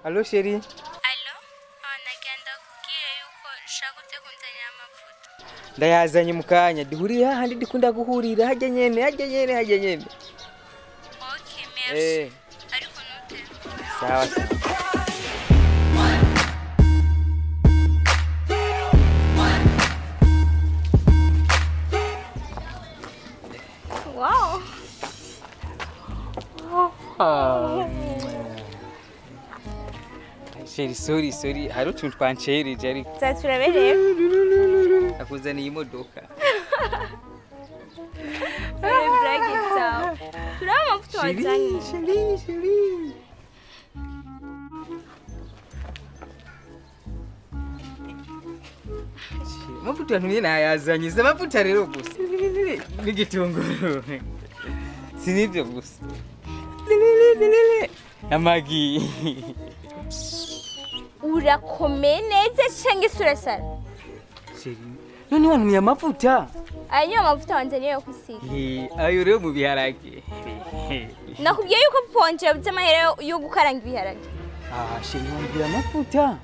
Allo chérie. Allo, nagenda kubwira yuko ushaka uze kunzanira amavuta. Ndayazanye mu kanya duhurire hahandi dukunda guhurira hajya nyene hajya nyene hajya nyene. Okay, merci. Ariko nute. Sawa. Wow. Chérie, sorry, sorry. Hari utuntu twancereje ariko. Turabereye. Akuzaniye imodoka. Turaba amavuta wazanye. Chérie, chérie. Amavuta ntumye nayazanye. Si amavuta rero gusa. N'igitunguru. Si n'ibyo gusa. Amagi. Urakomeye neza cyangwa isura sara? Chérie, none wantumye amavuta. Aya niyo mavuta wanzaniye yo kwisiga. Ayo rero mu biharage. Nakubwiye yuko ponje yabuze amahera yo gukaranga ibiharage. Ah, chérie, wambwira amavuta.